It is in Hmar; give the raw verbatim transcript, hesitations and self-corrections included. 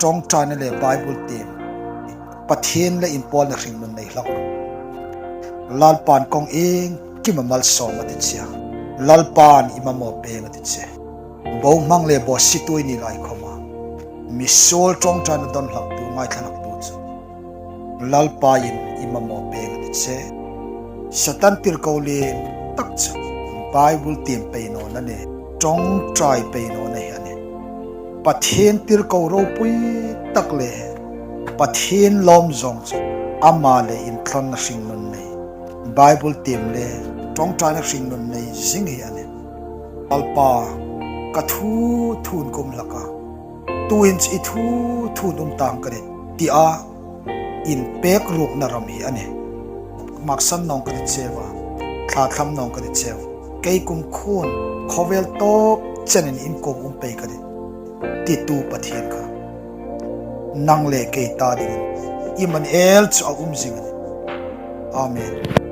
ṭawngṭaina le Bible tiem, Pathien le inpawlna hringnun nei hlak. Lalpan kawng iengkima malsawm a ti che a. Lalpan i mamaw pêng a ti che. Bohmang le bawsitui ni lai khawma, misuol ṭawngṭaina don hlaktu, ngaithla hlaktu chu Lalpain i mamaw pêng a ti che. Satan tirko lien tak chu Bible tiem pei nawna le ṭawngṭai pei nawna hi a nih. Pathien tirko ropui tak le Pathien lawm zawng chu ama le inthlonna hringnun nei, Bible tiem le ṭawngṭaina hringnun nei zing hi a nih. Lalpa, ka thu thuin ka um hlak a, tuhin chu i thu thuin um tang ka nih, tia inpêk ruokna ram hi a nih. Maksan nawng ka ti cheu a, thlathlam nawng ka ti cheu. Kei kumkhuoin khawvel tawp chenin in kuomah um pei ka nih, titu Pathien kha, nang le kei ta dingin Immanuel chu a um zing a nih. Amen.